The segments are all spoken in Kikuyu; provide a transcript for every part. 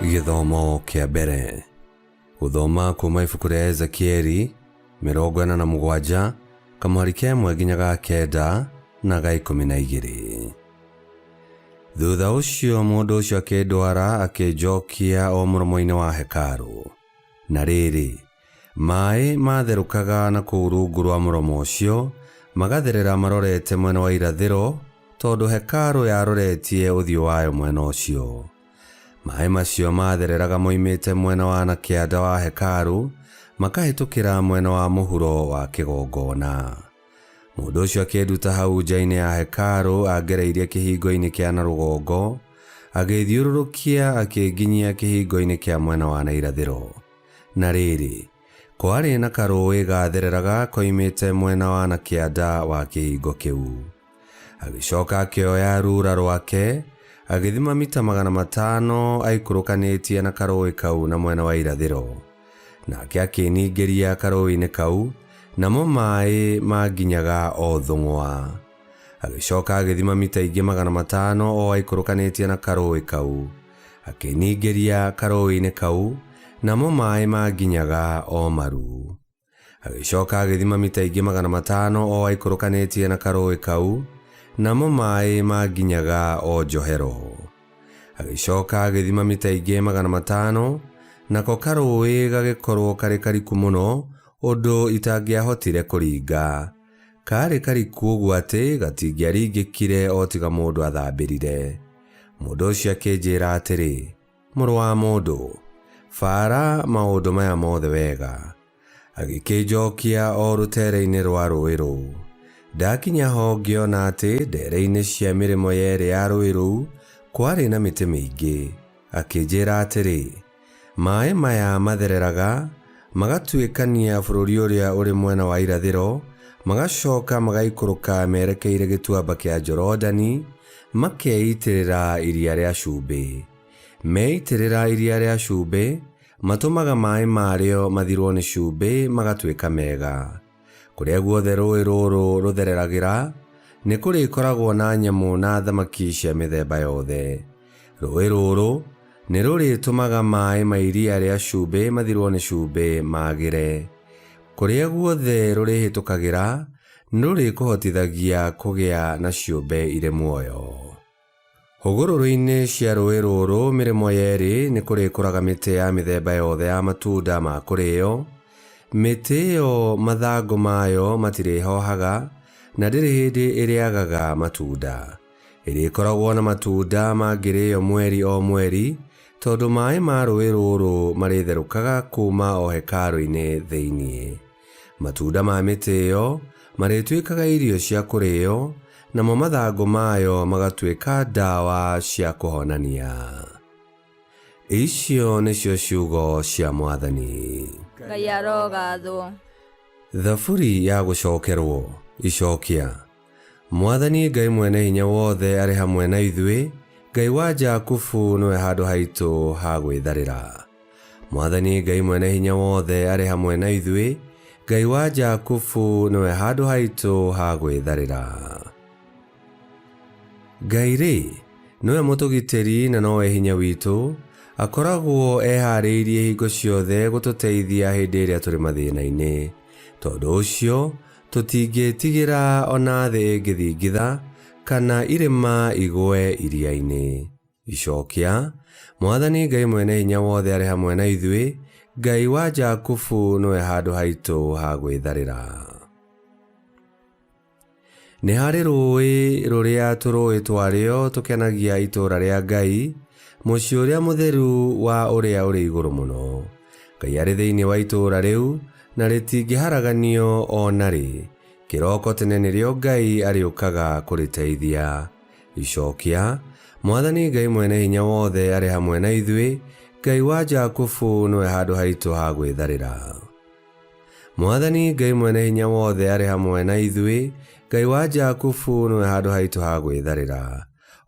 Gĩthomo kĩa mbere. Gũthoma kuma ibuku rĩa Ezekieli 47 kamũhari ka ĩmwe nginya ga kenda na ga 12. Thutha ũcio mũndũ ũcio akĩndwara akĩnjokia o mũromo-inĩ wa hekarũ. Na rĩrĩ, maĩ maatherũkaga na kũu rungu rwa mũromo ũcio, magatherera marorete mwena wa irathĩro, tondũ hekarũ yaroretie ũthiũ wayo mwena ũcio. Maĩ macio maathereraga moimĩte mwena wa na kĩanda wa hekarũ, makahĩtũkĩra mwena wa mũhuro wa kĩgongona. Mũndũ ũcio akĩnduta hau nja-inĩ ya hekarũ angereirie kĩhingo-inĩ kĩa na rũgongo, agĩĩthiũrũrũkia akĩnginyia kĩhingo-inĩ kĩa mwena wa na irathĩro. Na rĩrĩ, kwarĩ na karũũĩ gaathereraga koimĩte mwena wa na kĩanda wa kĩhingo kĩu. Agĩcoka akĩoya rura rwake, agĩthima mita 500 aikũrũkanĩtie na karũũĩ kau na mwena wa irathĩro. Nake akĩningĩria karũũĩ-inĩ kau, namo maĩ manginyaga o thũng'wa. Agĩcoka agĩthima mita ingĩ 500 o aikũrũkanĩtie na karũũĩ kau, akĩningĩria karũũĩ-inĩ kau, namo maĩ manginyaga o maru. Agĩcoka agĩthima mita ingĩ 500 o aikũrũkanĩtie na karũũĩ kau, namo maĩ manginyaga o njohero. Agĩcoka agĩthima mita ingĩ 500, nako karũũĩ gagĩkorũo karĩ kariku mũno ũndũ itangĩahotire kũringa. Kaarĩ kariku ũguo atĩ gatingĩaringĩkire o tiga mũndũ athambĩrire. Mũndũ ũcio akĩnjĩra atĩrĩ, Mũrũ wa mũndũ, baara maũndũ maya mothe wega. Agĩkĩnjokia o rũteere-inĩ rwa rũũĩ rũu. Ndakinya ho ngĩona atĩ ndeere-inĩ cia mĩrĩmo yerĩ ya rũũĩ rũu kwarĩ na mĩtĩ mĩingĩ. Akĩnjĩra atĩrĩ, Maĩ maya mathereraga magatuĩkania bũrũri ũrĩa ũrĩ mwena wa irathĩro, magacoka magaikũrũka merekeire gĩtuamba kĩa Jorodani, makeitĩrĩra Iria rĩa Cumbĩ. Meitĩrĩra Iria rĩa Cumbĩ, matũmaga maĩ marĩo mathirwo nĩ cumbĩ magatuĩka mega. Kũrĩa guothe rũũĩ rũrũ rũthereragĩra, nĩ kũrĩkoragwo na nyamũ na thamaki cia mĩthemba yothe. Rũũĩ rũrũ nĩ rũrĩtũmaga maĩ ma Iria rĩa Cumbĩ mathirwo nĩ cumbĩ magĩre. Kũrĩa guothe rũrĩhĩtũkagĩra, nĩ rũrĩkũhotithagia kũgĩa na ciũmbe irĩ muoyo. Hũgũrũrũ-inĩ cia rũũĩ rũrũ mĩrĩmo yerĩ nĩ kũrĩkũraga mĩtĩ ya mĩthemba yothe ya matunda ma kũrĩo. Mĩtĩ ĩyo mathangũ mayo matirĩhohaga, na ndĩrĩ hĩndĩ ĩrĩagaga matunda. Ĩrĩkoragwo na matunda mangĩrĩo mweri o mweri, tondũ maĩ ma rũũĩ rũrũ marĩtherũkaga kuuma o hekarũ-inĩ thĩinĩ. Matunda ma mĩtĩ ĩyo marĩtuĩkaga irio cia kũrĩo, namo mathangũ mayo magatuĩka ndawa cia kũhonania. Icio nĩcio ciugo cia Mwathani. Ngai arogathwo. Thaburi ya gũcokerwo. Icokia. Mwathani Ngai Mwene Hinya Wothe arĩ hamwe na ithuĩ, Ngai wa Jakubu nĩwe handũ haitũ ha gwĩtharĩra. Mwathani Ngai Mwene Hinya Wothe arĩ hamwe na ithuĩ, Ngai wa Jakubu nĩwe handũ haitũ ha gwĩtharĩra. Ngai-rĩ, nĩwe mũtũgitĩri na nowe hinya witũ, akoragwo ehaarĩirie hingo ciothe gũtũteithia hĩndĩ ĩrĩa tũrĩ mathĩna-inĩ. Tondũ ũcio, Tũtingĩĩtigĩra o na thĩ ĩngĩthingitha, kana irĩma igũe iria-inĩ. Icokia, Mwathani Ngai Mwene-Hinya-Wothe arĩ hamwe na ithuĩ, Ngai wa Jakubu nĩwe handũ haitũ ha gwĩtharĩra. Nĩ harĩ rũũĩ rũrĩa tũrũũĩ twarĩo tũkenagia itũũra rĩa Ngai, mũciĩ ũrĩa mũtheru wa Ũrĩa ũrĩ Igũrũ Mũno. Ngai arĩ thĩinĩ wa itũũra rĩu, na rĩtingĩharaganio o na rĩ. Kĩroko tene nĩrĩo Ngai arĩũkaga kũrĩteithia. Icokia, Mwathani Ngai Mwene-Hinya-Wothe arĩ hamwe na ithuĩ, Ngai wa Jakubu nĩwe handũ haitũ ha gwĩtharĩra. Mwathani Ngai Mwene-Hinya-Wothe arĩ hamwe na ithuĩ, Ngai wa Jakubu nĩwe handũ haitũ ha gwĩtharĩra.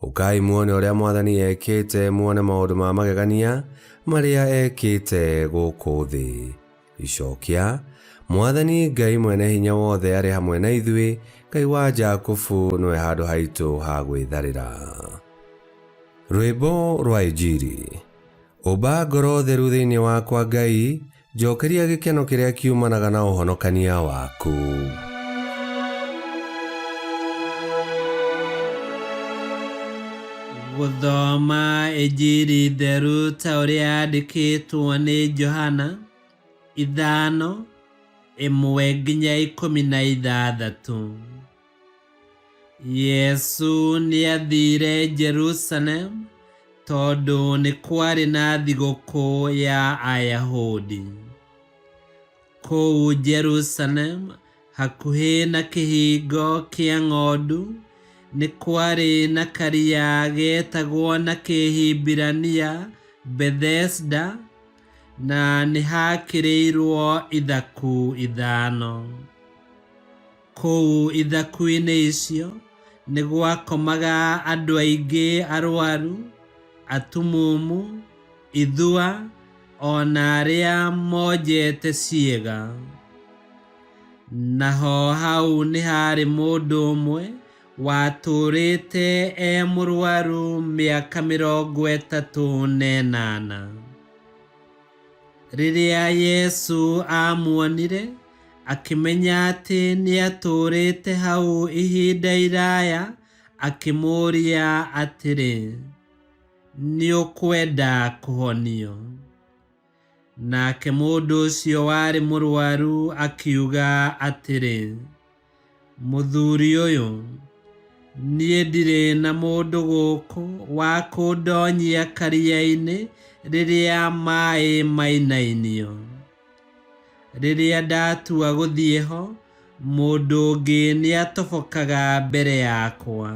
Ũkai muone ũrĩa Mwathani ekĩte, muone maũndũ ma magegania marĩa ekĩte gũkũ thĩ. Icokia, Mwathani Ngai Mwene-Hinya-Wothe arĩ hamwe na ithuĩ, Ngai wa Jakubu nĩwe handũ haitũ ha gwĩtharĩra. Rwĩmbo rwa Injiri. Ũmba ngoro theru thĩinĩ wakwa Ngai, njokeria gĩkeno kĩrĩa kiumanaga na ũhonokania waku. Gũthoma Injiri theru ta ũrĩa yandĩkĩtwo nĩ Johana 5:1-16. Yesu nĩathiire Jerusalemu tondũ nĩ kwarĩ na thigũkũ ya Ayahudi. Kũu Jerusalemu hakuhĩ na kĩhingo kĩa ng'ondu nĩ kwarĩ na karia getagwo na Kĩhibirania Bethesda, na nĩ haakĩrĩirwo ithaku ithano. Kũu ithaku-inĩ icio nĩ gwakomaga andũ aingĩ arwaru, atumumu, ithua, o na arĩa monjete ciĩga. Naho hau nĩ haarĩ mũndũ ũmwe watũũrĩte e mũrwaru mĩaka 38. Rĩrĩa Yesu aamuonire, akĩmenya atĩ nĩatũũrĩte hau ihinda iraya, akĩmũũria atĩrĩ, Nĩũkwenda kũhonio? Nake mũndũ ũcio warĩ mũrwaru akiuga atĩrĩ, Mũthuri ũyũ, niĩ ndirĩ na mũndũ gũkũ wa kũndonyia karia-inĩ rĩrĩa maĩ mainainio. Rĩrĩa ndatua gũthiĩ ho, mũndũ ũngĩ nĩatobokaga mbere yakwa.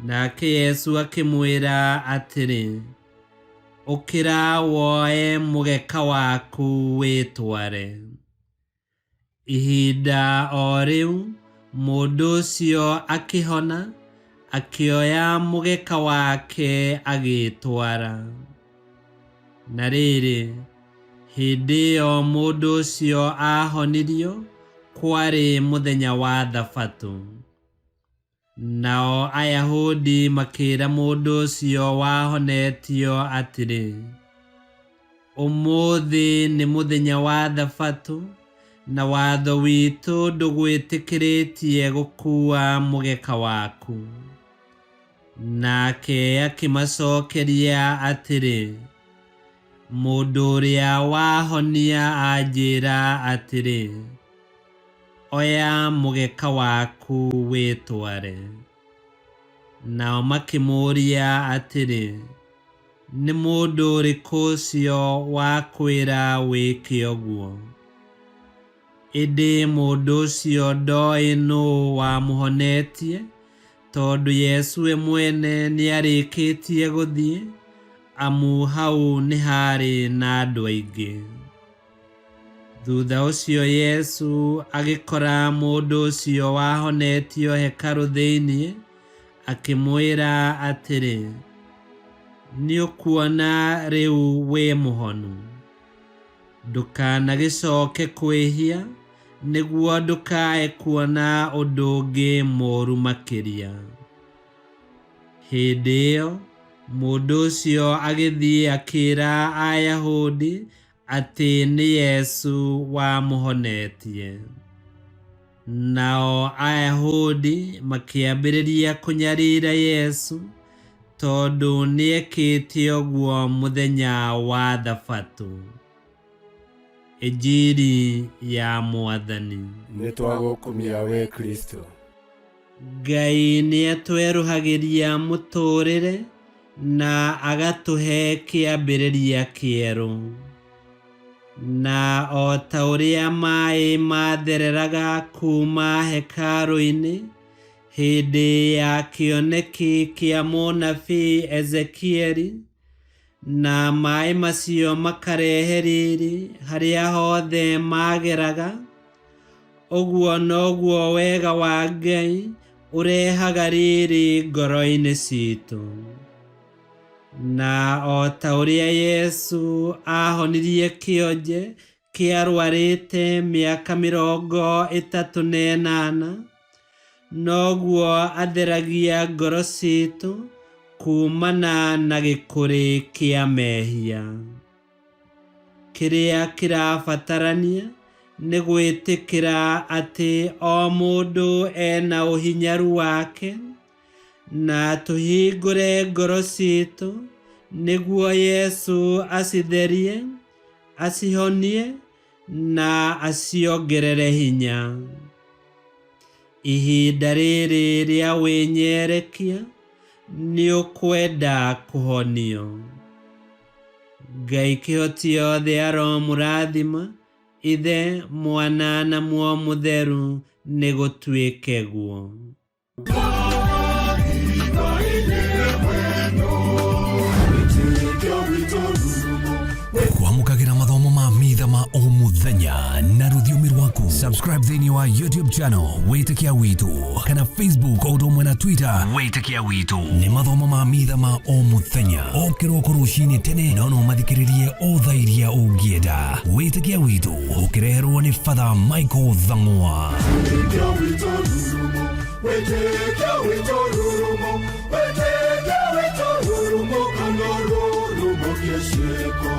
Nake Yesu akĩmwĩra atĩrĩ, Ũkĩra woe mũgeka waku wĩtware. Ihinda o rĩu mũndũ ũcio akĩhona, akĩoya mũgeka wake agĩĩtwara. Na rĩrĩ, hĩndĩ ĩyo mũndũ ũcio aahonirio kwarĩ mũthenya wa Thabatũ. Nao Ayahudi makĩĩra mũndũ ũcio wahonetio atĩrĩ, Ũmũthĩ nĩ mũthenya wa Thabatũ, na watho witũ ndũgwĩtĩkĩrĩtie gũkuua mũgeka waku. Nake akĩmacokeria atĩrĩ, Mũndũ ũrĩa wahonia anjĩra atĩrĩ, 'Oya mũgeka waku wĩtware.' Nao makĩmũũria atĩrĩ, Nĩ mũndũ ũrĩkũ ũcio wakwĩra wĩke ũguo? Ĩndĩ mũndũ ũcio ndoĩ nũũ wamũhonetie, tondũ Yesu we mwene nĩarĩkĩtie gũthiĩ, amu hau nĩ haarĩ na andũ aingĩ. Thutha ũcio Yesu agĩkora mũndũ ũcio wahonetio hekarũ thĩinĩ, akĩmwĩra atĩrĩ, Nĩũkuona rĩu wĩ mũhonu? Ndũkanagĩcoke kwĩhia, nĩguo ndũkae kuona ũndũ ũngĩ mũũru makĩria. Hĩndĩ ĩyo mũndũ ũcio agĩthiĩ akĩĩra Ayahudi atĩ nĩ Yesu wamũhonetie. Nao Ayahudi makĩambĩrĩria kũnyarira Yesu tondũ nĩekĩte ũguo mũthenya wa Thabatũ. Injiri ya Mwathani. Nĩtwagũkumia wee Kristo. Ngai nĩatwerũhagĩria mũtũũrĩre na agatũhe kĩambĩrĩria kĩerũ. Na o ta ũrĩa maĩ mathereraga kuuma hekarũ-inĩ hĩndĩ ya kĩoneki kĩa mũnabii Ezekieli, na maĩ macio makarehe riri harĩa hothe mageraga, ũguo noguo wega wa Ngai ũrehaga riri ngoro-inĩ citũ. Na o ta ũrĩa Yesu aahonirie kĩonje kĩarwarĩte mĩaka 38, noguo atheragia ngoro citũ Kumana na gĩkũrĩ kĩa mehia. Kĩrĩa kĩrabatarania nĩ gwĩtĩkĩra atĩ o mũndũ ena ũhinyaru wake na tũhingũre ngoro citũ nĩguo Yesu acitherie, acihonie na aciongerere hinya. Ihinda rĩrĩ rĩa wĩnyerekia nĩ ũkwenda kũhonio. Ngai kĩhoti yothe aromũrathima, Ithe, Mwana na Muoyo Mũtheru, nĩ gũtuĩke guo. Kwamũkagĩra mathomo ma mitha ma o mũthenya na rũthiomi rwaku. Subscribe thĩinĩ wa YouTube channel Wĩtĩkia Witũ kana Facebook o ũndũ ũmwe na Twitter Wĩtĩkia Witũ. Nĩ mathomo ma mitha ma o mũthenya o kĩroko rũcinĩ tene, no no mathikĩrĩrie o thaa iria ũngĩenda. Wĩtĩkia Witũ ũkĩreherwo nĩ Father Michael Thang'wa. Wĩtĩkia witũ rurumo, wĩtĩkia witũ rurumo, wĩtĩkia witũ rurumo, kana rurumo kĩciĩko.